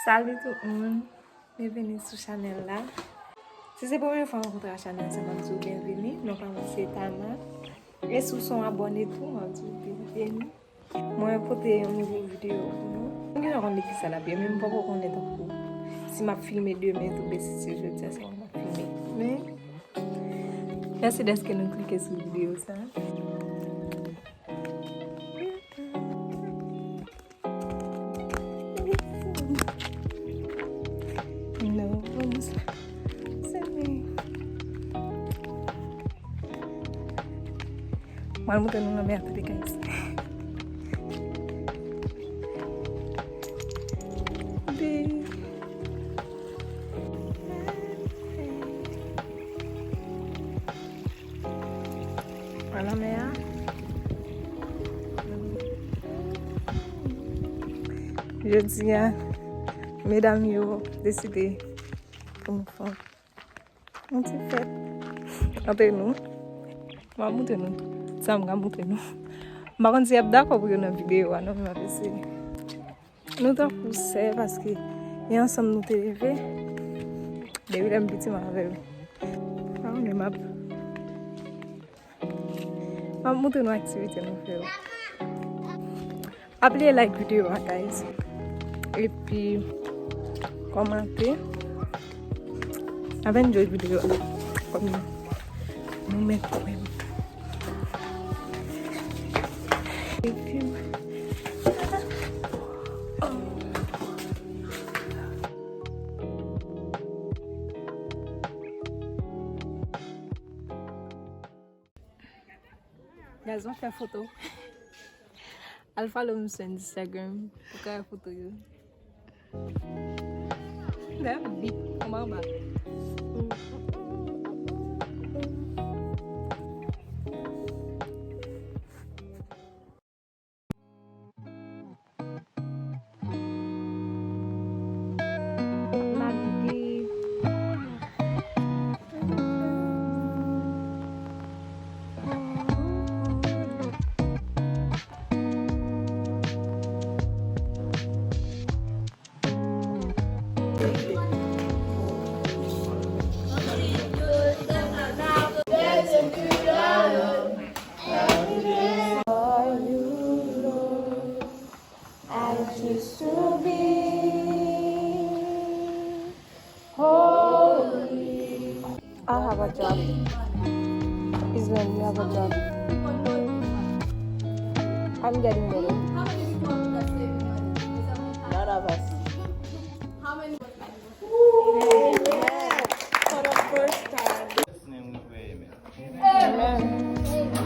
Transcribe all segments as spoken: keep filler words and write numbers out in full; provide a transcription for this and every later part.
Salut tout moun, byenvini sou chanèl la. Si se premye fwa w rankontre ak chanèl sa, m ap di w byenvini. Non pa m se Tama. E si w se yon abòne tou, m ap di w byenvini. Mwen pote yon nouvo videyo pou nou. M gentan konn de kisa l ap ye, men m poko konnen tankou si m ap filme demen tou, oubyen si se jodi a sèlman m ap filme. Men, mèsi dèske nou klike sou videyo sa. No, se li. Mwen al montre nou lanmè a, tande guys. Babe. Wè lanmè a. Jodi a, medam yo deside pou nou fè yon ti fèt antre nou. M ap montre nou sa m ka montre nou. M pa konn si y ap dakò pou yo nan videyo a, non, men m ap eseye. Nou tankou sè, paske e ansanm nou te leve. Depi lè m piti, m avè l. Pa konnen m ap, m ap montre nou aktivite nou fè yo. Pa bliye like videyo a, guys. Epi kòmante. N ap enjoy videyo a. Kòm nou mèt kwè m. Epi Guys, m ap fè foto. Al follow m sou Instagram pou ka wè foto yo. Dayè, m bit anba anba. I just to be holy. I have a job. Island, you have a job. I'm getting married. None of us. Amen. For the first time. Amen.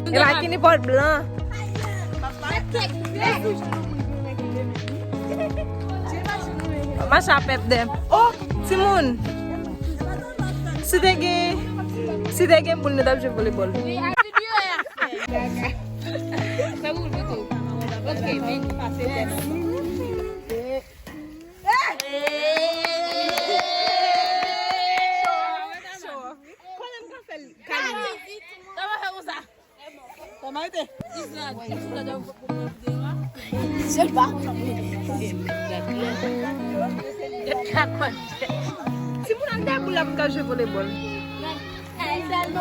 E pa ki nenpòt blan. Macha pèp dèm. Oh, timoun. Si te gen, si te gen boul, nou t ap jwe volebòl. Wi, a videyo a fè. Sa boul pito. Ok, men. Konnen m ka fè l. Kòman fè konsa? Kòman rete? Isla, Isla, jòb pou pran videyo a. Se pa. Timoun ak dè boul la pou ka jwe volebòl.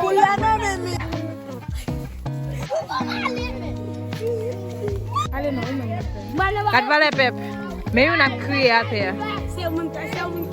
Boul la nan men li. Ale non, ou menm nan fè. Gad valè pèp. Men youn ap kriye atè a. Se moun, se moun.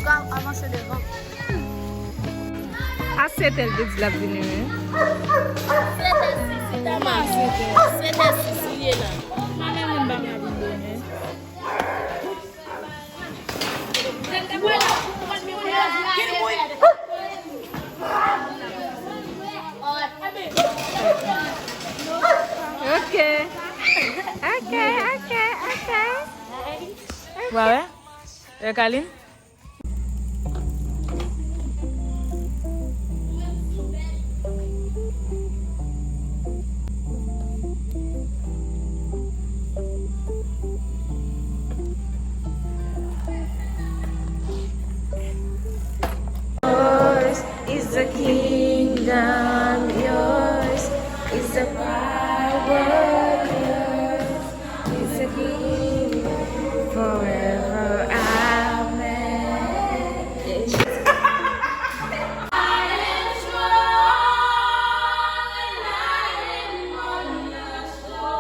Avanse devan. A sèt è l te di l ap vini, wi. Sèt è sis, li ta mal. Sèt è sis, li ye la. Mwen menm, mwen pa m la vin dèmen. Ok. Ok, ok, ok. Wa wè? E Kalin? Mwen I'm yours, is the power yours, is the glory forever. Amen. Yes. I am strong and I am wonderful.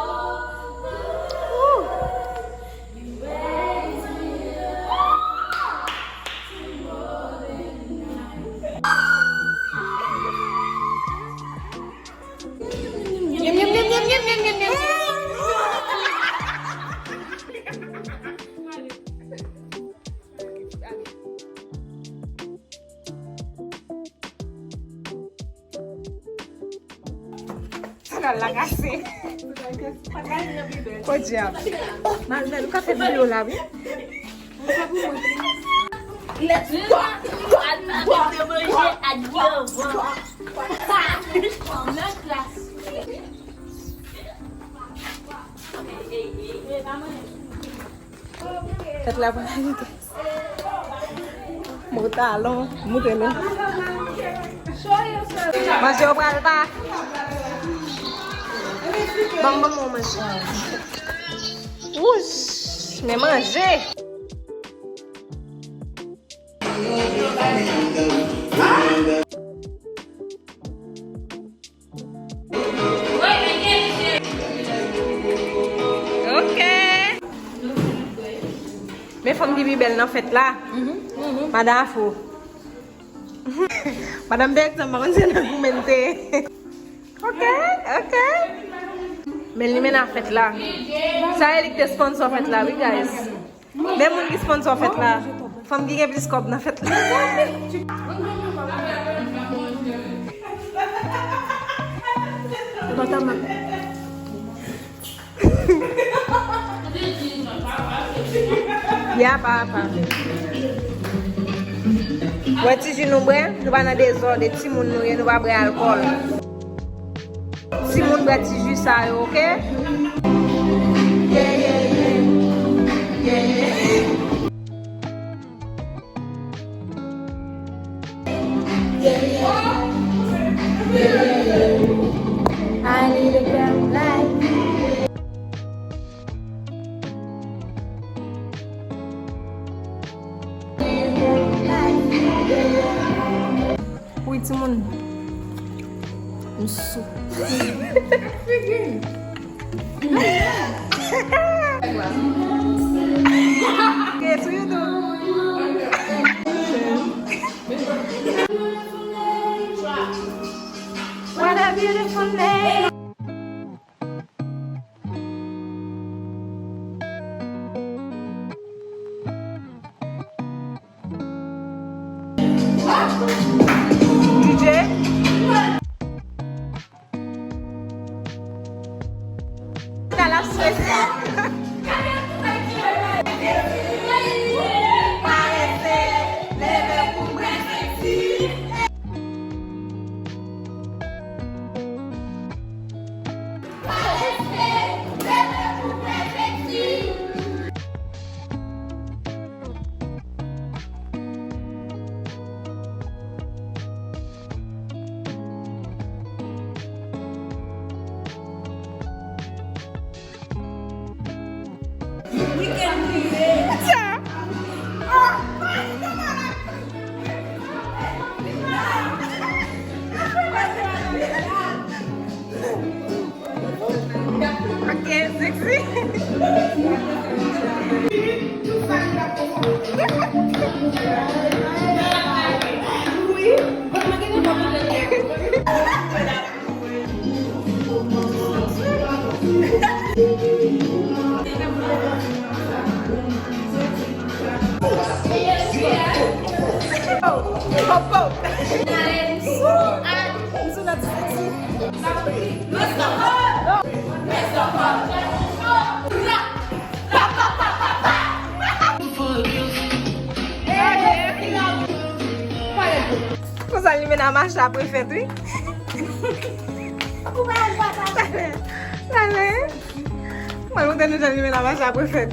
Sa pral lakase. Podyab. Marimèl, ou ka fè videyo la, wi. Let's go! Go! Go! Go! Nan klas. Tèt la pral. Mo talon, moute nou. Manje yo pral pa. Ban m, ban m yon manje. Wouch, men manje. Ok. Men fanm ki pi bèl nan fèt la. Madan Afro. Madan Bergson, m pa konn si se nan goumen l te ye. Ok, ok. Men limena fèt la. Sa e li ki te sponsor fèt la, wi, guys. Men moun ki sponsor fèt la. Fanm ki gen plis kòb nan fèt la. Ya papa. Wè ti ji nou bwè, nou pa nan dezòd, e timoun nou ye, nou pa bwè alkòl. Timoun bwè ti ji sa yo, oke? I need a girl like you. Wi, timoun. M sou. Yes, we do. What a beautiful name. D J. Kal ap swete. Parese, leve pou mwen. Ok, sexy. Konsa limena mache apre fèt, wi. Talè. Mwen montre nou jan limena mache apre fèt.